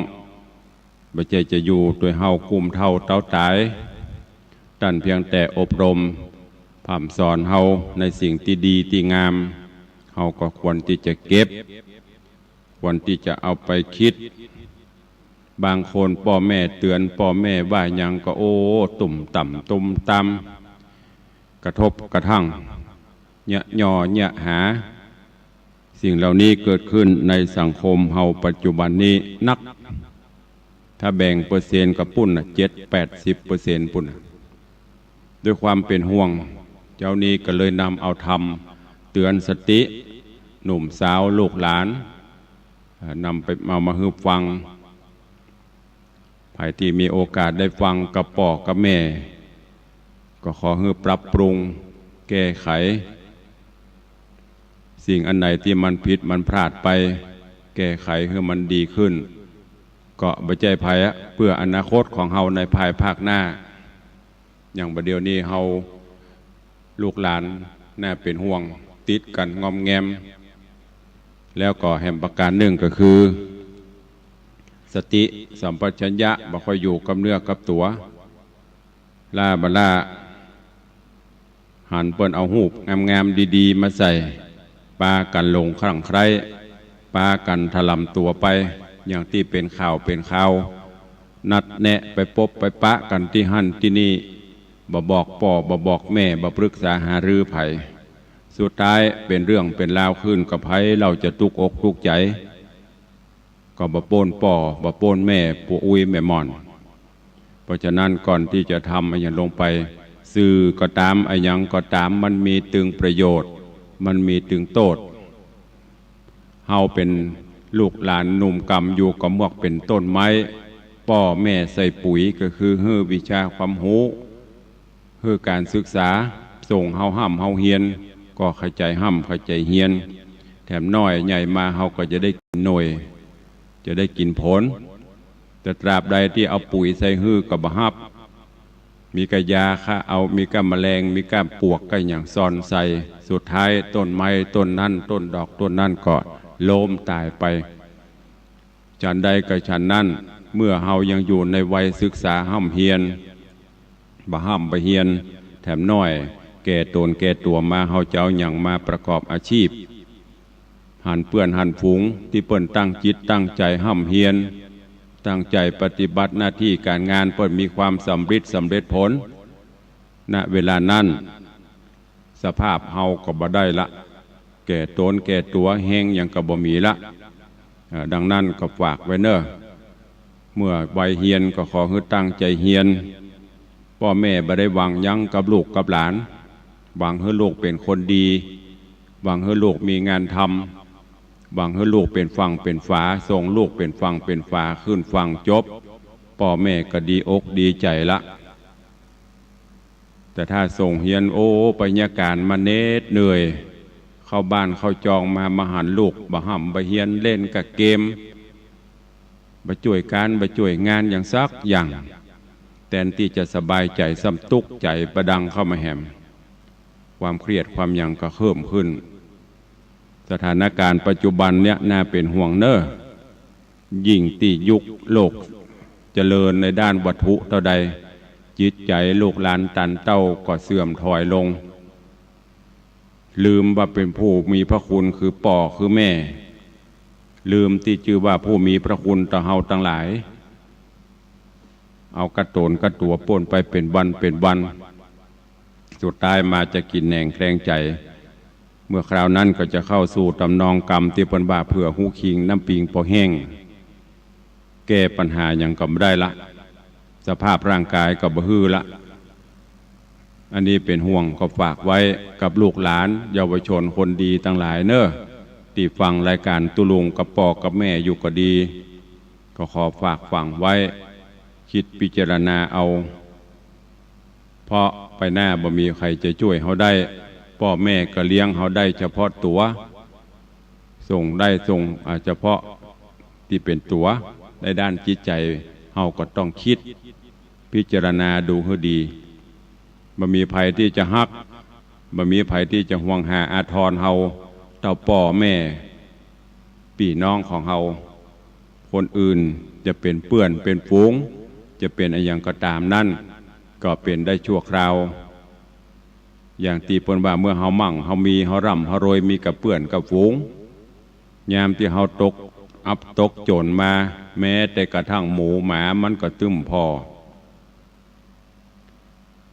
บ่ใจ้จะอยู่ตวยเฮากุ้มเฒ่าเต๊าต๋าย ต้านเพียงแต่อบรม พร่ำสอนเฮาในสิ่งตี้ดีตี้งาม เฮาก็ควรตี้จะเก็บ ควรตี้จะเอาไปกึ๊ด บางคนป้อแม่เตื๋อน ป้อแม่ว่าหยังก็ โอ้ ตุ้มต่ำตุ้มต่ำ กระทบกระทั่ง เยียะย่อเยียะหา สิ่งเหล่านี้เกิดขึ้นในสังคมเฮาปัจจุบันนี้นัก ถ้าแบ่งเปอร์เซ็นต์ก็ปุ้นน่ะ เจ็ดแปดสิบเปอร์เซ็นต์ ปุ้นน่ะ ด้วยความเป๋นห่วง เจ้านี้ก็เลยนำเอาธรรมเตื๋อนสติ หนุ่มสาวลูกหลาน เอ่อ นำไป เอามาหื้อฟัง ใผตี้มีโอกาสได้ฟังกับป้อกับแม่ ก็ขอหื้อปรับปรุงแก้ไข สิ่งอันไหนตี้มันผิดมันพลาดไป แก้ไขหื้อมันดีขึ้น ก็บ่ใจ้ใผอะ เปื้ออนาคตของเฮาในภายภาคหน้า อย่างบ่าเดี่ยวนี้เฮาลูกหลานน่าเป๋นห่วง ติดกั๋นงอมแงม แล้วก็แหมประก๋านนึ่งก็คือ สติสัมปชัญญะบ่ค่อยอยู่กับเนื้อกับตั๋ว ล้าบ่ล้า หันเปิ้นเอาฮูปงามๆ ดีๆ มาใส่ ปากั๋นหลงคลั่งใคร่ ปากั๋นถล่ำตั๋วไป อย่างตี้เป๋นข่าวเป๋นข่าว นัดแนะไปปบไปปะกั๋นตี้หั้นตี้นี่ บ่บอกป้อบ่บอกแม่ บ่ปรึกษาหารือใผ สุดท้ายเป๋นเรื่องเป๋นราวขึ้นก็ใผเล่าจะตุ๊กอกตุ๊กใจ๋ ก็บ่ป๊นป้อ บ่ป๊นแม่ ป้ออุ๊ยแม่หม่อน เพราะฉะนั้นก่อนตี้จะทำอะหยังลงไป สื่อก็ต๋าม อะหยังก็ต๋าม มันมีตึงประโยชน์ มันมีตึงโต้ษ เฮาเป๋นลูกหลานหนุ่มกำอยู่ก็เหมือนเป๋นต้นไม้ ป้อแม่ใส่ปุ๋ยก็คือหื้อวิชาความฮู้ หื้อก๋านศึกษา ส่งเฮาฮ่ำเฮาเฮียน ก็เข้าใจ๋ฮ่ำเข้าใจ๋เฮียน แถมน้อยใหญ่มาเฮาก็จะได้กิ๋นหน่วย จะได้กิ๋นผล แต่ตราบใดตี้เอาปุ๋ยใส่หื้อก็บ่ฮับ มีก้ายาฆ่าเอา มีก้าแมลง มีก้าปลวกก้าหยังซ่อนใส่ สุดท้ายต้นไม้ต้นนั้น ต้นดอกต้นนั้นก็ล้มต๋ายไป ฉันใดก็ฉันนั้น เมื่อเฮายังอยู่ในวัยศึกษาฮ่ำเฮียน บ่ฮ่ำบ่เฮียน แถมน้อย แก่ต๋นแก่ตั๋วมา เฮาจะเอาหยังมาประกอบอาชีพ หันเปื้อนหันฝูงตี้เปิ้นตั้งจิตตั้งใจ๋ฮ่ำเฮียน ตั้งใจ๋ปฏิบัติหน้าตี้ก๋านงาน เปิ้นมีความสำริดสำเร็จผล ณ เวลานั้น สภาพเฮาก็บ่ได้ละ แก่ต๋นแก่ตั๋ว แฮงหยังก็บ่มีละ เอ่อ ดังนั้นก็ฝากไว้เน่อ เมื่อวัยเฮียนก็ขอหื้อตั้งใจ๋เฮียน ป้อแม่บ่ได้หวังหยังกับลูกกับหลาน หวังหื้อลูกเป๋นคนดี หวังหื้อลูกมีงานทำ หวังหื้อลูกเป๋นฝั่งเป๋นฝา ส่งลูกเป๋นฝั่งเป๋นฝา ขึ้นฝั่งจบ ป้อแม่ก็ดีอกดีใจ๋ละ แต่ถ้าส่งเฮียน โอ้ ไปเยียะก๋านมาเหน็ดเหนื่อย เข้าบ้านเข้าจองมา มาหันลูกบ่ฮ่ำบ่เฮียน เล่นก้าเกม บ่จ้วยก๋านบ่จ้วยงานหยังสักอย่าง แตนตี้จะสบายใจ๋ ซ้ำตุ๊กใจ๋ประดังเข้ามาแหม ความเครียดความหยังก็เพิ่มขึ้น สถานการณ์ปัจจุบันเนี่ยน่าเป๋นห่วงเน่อ ยิ่งตี้ยุคโลกเจริญในด้านวัตถุเต้าใด จิตใจ๋ลูกหลานตันเต้าก็เสื่อมถอยลง ลืมว่าเป๋นผู้มีพระคุณคือป้อคือแม่ ลืมตี้จื้อว่าผู้มีพระคุณต่อเฮาตังหลาย เอาก้าต๋นก้าตั๋วป้นไปเป๋นวันเป๋นวัน สุดท้ายมาจะกิ๋นแหนงแคลงใจ๋ เมื่อคราวนั้นก็จะเข้าสู่ตำนองกำตี้เปิ้นว่าเผื่อฮูคิงน้ำปิงปอแห้ง แก้ปัญหาหยังก็บ่ได้ละ สภาพร่างกายก็บ่หื้อละ อันนี้เป๋นห่วงก็ฝากไว้กับลูกหลานเยาวชนคนดีตังหลายเน่อ ตี้ฟังรายก๋านตุ๊ลุงกับป้อกับแม่อยู่ก็ดี ก็ขอฝากฝังไว้ คิดพิจารณาเอา เพราะไปหน้าบ่มีใผจะจ้วยเฮาได้ ป้อแม่ก็เลี้ยงเฮาได้เฉพาะตั๋ว ส่งได้ส่ง อ่า เฉพาะตี้เป๋นตั๋ว ในด้านจิตใจ๋ เฮาก็ต้องคิดพิจารณาดูหื้อดี บ่มีใผตี้จะฮัก บ่มีใผตี้จะห่วงหาอาทรเฮา เต้าป้อแม่ ปี้น้องของเฮา คนอื่นจะเป๋นเปื้อนเป๋นฝูง จะเป๋นอะหยังก็ต๋ามนั้น ก็เป๋นได้ชั่วคราว อย่างตี้เปิ้นว่าเมื่อเฮามั่งเฮามี เฮาร่ำเฮารวย มีกับเปื้อนกับฝูง ยามตี้เฮาตกอับตกจ๋นมา แม้แต่กระทั่งหมูหมามันก็ตึ้มผ่อ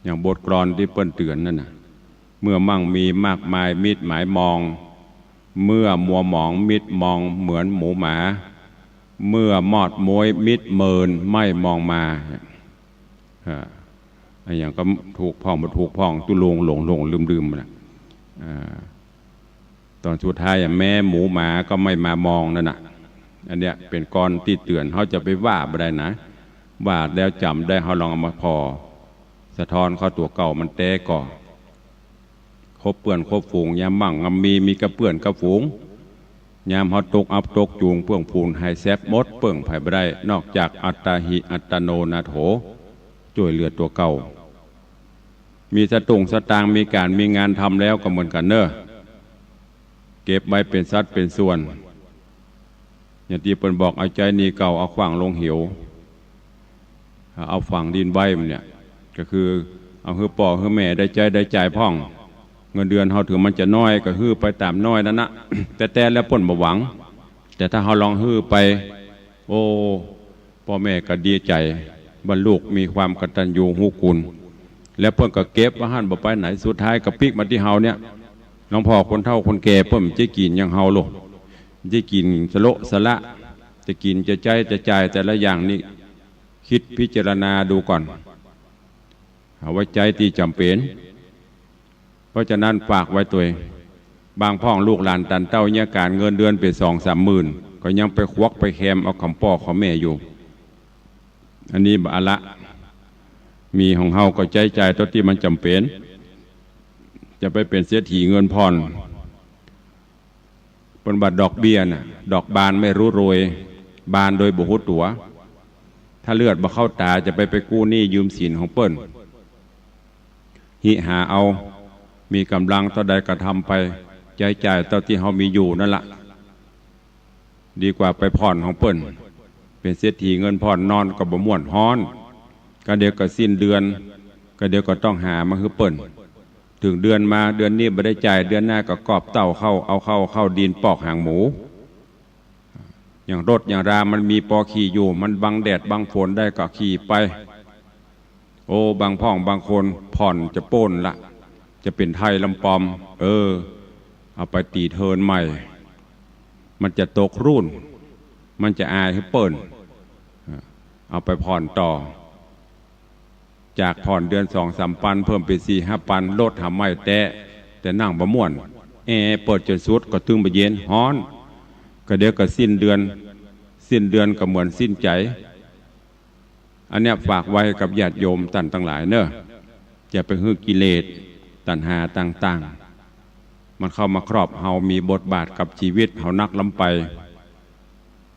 อย่างบทกลอนตี้เปิ้นเตื๋อนนั่นน่ะ เมื่อมั่งมีมากมายมิตรหมายมอง เมื่อมัวหมองมิตรมองเหมือนหมูหมา เมื่อมอดม้วยมิดเมินไม่มองมา อ่า อะหยังก็ถูกพ่องบ่ถูกพ่อง ตุ๊ลุงหลงหลงลืมลืมนะ อ่า ต๋อนสุดท้ายอะ แม้หมูหมาก็ไม่มามองนั่นน่ะ อันเนี้ยเป๋นกลอนตี้เตื๋อน เฮาจะไปว่าบ่ได้นะ ว่าแล้วจ๋ำได้ เฮาลองเอามาผ่อ สะท้อนเข้าตั๋วเก่ามันแต๊ก่อ คบเปื้อนคบฝูง ยามมั่งยามมี มีกับเปื้อนกับฝูง ยามเฮาตกอับตกจูง เปื้องฝุ่นหายแซบหมด เปิ้งใผบ่ได้ นอกจากอัตตาหิอัตโนนาโถ จ้วยเหลือตั๋วเก่า มีสตุ้งสตางค์ มีก๋านมีงานทำแล้วก็เหมือนกั๋นเน่อ เก็บไว้เป๋นสัดเป๋นส่วน อย่างตี้เปิ้นบอก เอาใจ๊หนี้เก่า เอาขว้างลงเหว เอาฝังดินไว้ มันเนี่ย ก็คือเอาหื้อป้อหื้อแม่ได้ใจ๊ได้จ่ายพ่อง เงินเดือนเฮาเถิงมันจะน้อย ก็หื้อไปต๋ามน้อยนั่นนะ แต่ แต่แล้วเปิ้นบ่หวัง แต่ถ้าเฮาลองหื้อไป โอ้ ป้อแม่ก็ดีใจ๋ ว่าลูกมีความกตัญญูรู้คุณ แล้วเปิ้นก็เก็บไว้หั้นบ่ไปไหน สุดท้ายก็ปิ๊กมาตี้เฮาเนี่ย หลวงพ่อ คนเฒ่าคนแก่เปิ้นจะกิ๋นอย่างเฮาโลด จะกิ๋นสะโละสะละ จะกิ๋นจะใจ๊จะจ่ายแต่ละอย่างนี่ คิดพิจารณาดูก่อน เอาไว้ใจ๊ตี้จ๋ำเป๋น เพราะฉะนั้นฝากไว้ตวย บางพ่องลูกหลานตันเต้าเยียะก๋าน เงินเดือนเป๋นสองสามหมื่น ก็ยังไปควักไปแคมเอาของป้อของแม่อยู่ อันนี้บ่อะละ มีของเฮาก็ใจ๊จ่ายเต้าตี้มันจ๋ำเป๋น จะไปเป๋นเศรษฐีเงินผ่อน เปิ้นว่าดอกเบี้ยน่ะ ดอกบานไม่รู้โรย บานโดยบ่ฮู้ตั๋ว ถ้าเลือดบ่เข้าต๋า จะไป ไปกู้หนี้ยืมสินของเปิ้น หิหาเอา มีก๋ำลังเต้าใดก็ทำไป ใจ๊จ่ายเต้าตี้เฮามีอยู่นั่นละ ดีกว่าไปผ่อนของเปิ้น เป๋นเศรษฐีเงินผ่อน นอนก็บ่ม่วน ฮ้อน ก็เดี๋ยวก็สิ้นเดือน ก็เดี๋ยวก็ต้องหามาหื้อเปิ้น เถิงเดือนมา เดือนนี้บ่ได้จ่าย เดือนหน้าก็กอบเต้าเข้า เอาเข้า เข้าดินปอกหางหมู อย่างรถอย่างรามันมีปอขี่อยู่ มันบังแดดบังฝนได้ก็ขี่ไป โอ้ บางพ่องบางคนผ่อนจะโป๊นละ จะเป๋นไทยลำปอม เออ เอาไปตี๋เทินใหม่ มันจะตกรุ่น มันจะอายหื้อเปิ้น เอาไปผ่อนต่อ จากผ่อนเดือนสองสามปัน เพิ่มเป๋นสี่ห้าปัน รถหาใหม่แต๊ แต่นั่งบ่ม่วน แอร์เปิดจ๋นสุดก็ตึงบ่เย็น ฮ้อน ก็เดี๋ยวก็สิ้นเดือน สิ้นเดือนก็เหมือนสิ้นใจ๋ อันเนี้ยฝากไว้กับญาติโยมต้านตังหลายเน่อ อย่าไปหื้อกิเลสตัณหาต่างๆ มันเข้ามาครอบเฮา มีบทบาทกับชีวิตเฮานักล้ำไป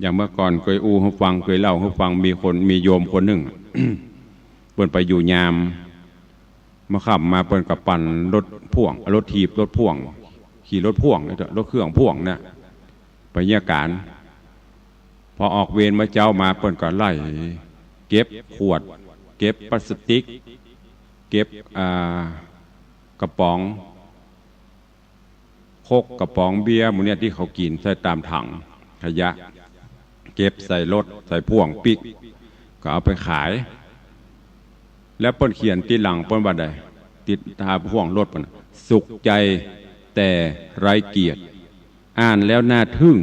อย่างเมื่อก่อนเกยอู้หื้อฟัง เกยเล่าหื้อฟัง มีคน มีโยมคนนึ่ง เปิ้นไปอยู่ยาม เมื่อค่ำมาเปิ้นก็ปั่นรถพ่วง รถถีบ รถพ่วง ขี่รถพ่วง รถเครื่องพ่วงเนี่ย ไปเยียะก๋าน พอออกเวรเมื่อเจ๊ามาเปิ้นก็ไล่เก็บขวด เก็บพลาสติก เก็บ อ่า กระป๋อง โค้ก กระป๋องเบียร์ หมู่เนี่ยตี้เขากิ๋นใส่ต๋ามถังขยะ เก็บใส่รถ ใส่พ่วงปิ๊ก ก็เอาไปขาย แล้วเปิ้นเขียนติดหลังเปิ้นว่าใด ติดต๋าพ่วงรถเปิ้น สุขใจแต่ไร้เกียรติ อ่านแล้วน่าทึ่ง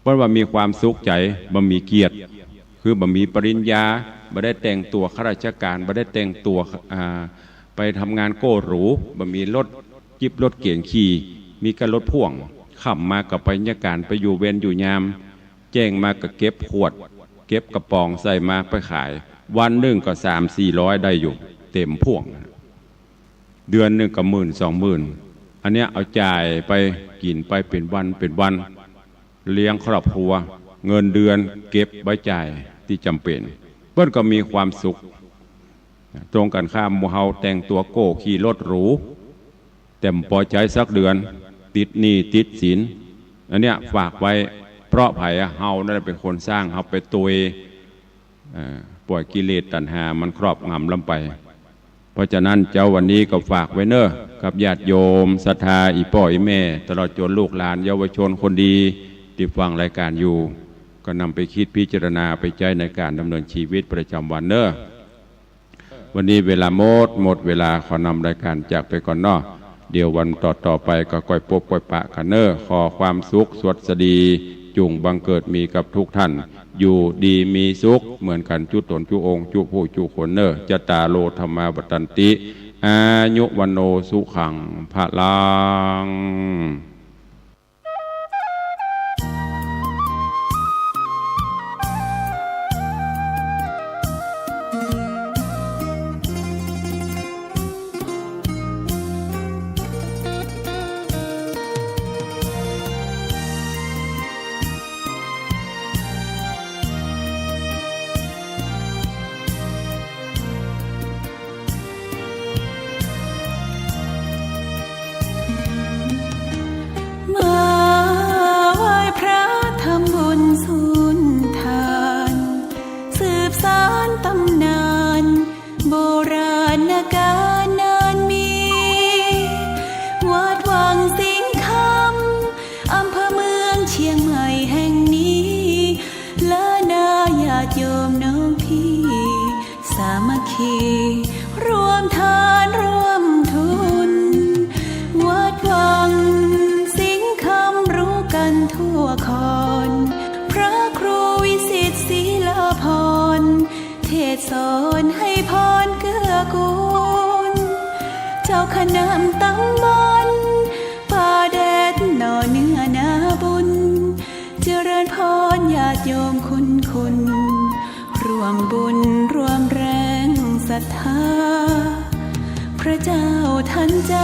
เปิ้นว่ามีความสุขใจ๋ บ่มีเกียรติ คือบ่มีปริญญา บ่ได้แต่งตั๋วข้าราชก๋าน บ่ได้แต่งตั๋ว อ่า ไปทำงานโก้หรู บ่มีรถจิ๊บรถเก๋งขี่ มีแก่รถพ่วง ค่ำมาก็ไปเยียะก๋าน ไปอยู่เวรอยู่ยาม แจ้งมาก็เก็บขวด เก็บกระป๋องใส่มาไปขาย วันนึ่งก็สามสี่ร้อยได้อยู่ เต๋มพ่วง เดือนนึ่งก็หมื่นสองหมื่น อันเนี้ยเอาจ่ายไปกิ๋นไปเป๋นวันเป๋นวัน เลี้ยงครอบครัว เงินเดือนเก็บไว้จ่ายตี้จ๋ำเป๋น เปิ้นก็มีความสุข ตรงกั๋นข้าม หมู่เฮาแต่งตั๋วโก้ ขี่รถหรู แต่บ่ปอใจ๊สักเดือน ติดหนี้ติดสิน อันเนี้ยฝากไว้ เพราะใผอะ เฮานั่นแหละเป๋นคนสร้าง เฮาไปตวย เอ่อ ป่อยกิเลสตัณหามันครอบงำล้ำไป เพราะฉะนั้นเจ๊าวันนี้ก็ฝากไว้เน่อ กับญาติโยมศรัทธา อี่ป้ออี่แม่ ตลอดจ๋นลูกหลานเยาวชนคนดี ตี้ฟังรายก๋านอยู่ ก็นำไปคิดพิจารณาไปใจ๊ในก๋านดำเนินชีวิตประจ๋ำวันเน่อ วันนี้เวลาหมด หมดเวลา ขอนำรายก๋านจากไปก่อนเนาะ เดี๋ยววันต่อๆ ไปก็ก้อยปบก้อยปะกั๋นเน่อ ขอความสุขสวัสดี จุ่งบังเกิดมีกับทุกท่าน อยู่ดีมีสุขเหมือนกั๋นจุ๊ต๋นจุ๊องค์จุ๊ผู้จุ๊คนเน่อ จัตตาโร ธัมมา วัฑฒันติ อายุ วัณโณ สุขัง พลัง มาไหว้พระทำบุญสุนทาน สืบสานต๋ำนานโบราณก๋าลนานมี วัดวังสิงห์คำ อำเภอเมืองเชียงใหม่แห่งนี้ และนาญาติโยมน้องพี่ สามัคคีร่วมทานร่วมทุน วัดวังสิงห์คำรู้กั๋นทั่วคอน พระครูวิสิตศรีลาภรณ์ เทศน์สอนให้พรเกื้อกูล เจ้าคณะต๋ำบลป่าแดดหน่อเนื้อนาบุญ เจริญพรญาติโยมคุณคุณ ร่วมบุญร่วมแรงศรัทธา พระเจ้าทันใจ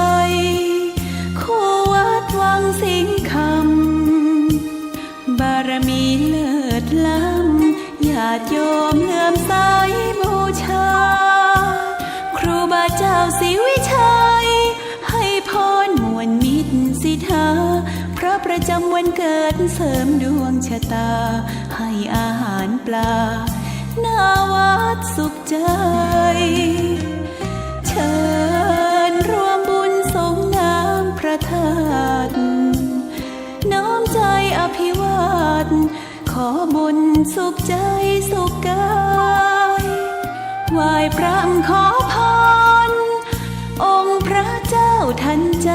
คู่วัดวังสิงห์คำ บารมีเลิศล้ำ ญาติโยมเลื่อมใสบูชา ครูบาเจ้าศรีวิชัย ให้พรม่วนมิตรสิทธา พระประจำวันเกิดเสริมดวงชะตา ให้อาหารปลา หน้าวัดสุขใจ เชิญร่วมบุญสรงน้ำพระธาตุ น้อมใจอภิวาท ขอบุญสุขใจสุขกาย ไหว้พระขอพร องค์พระเจ้าทันใจ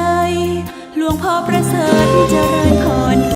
หลวงพ่อประเสริฐเจริญพร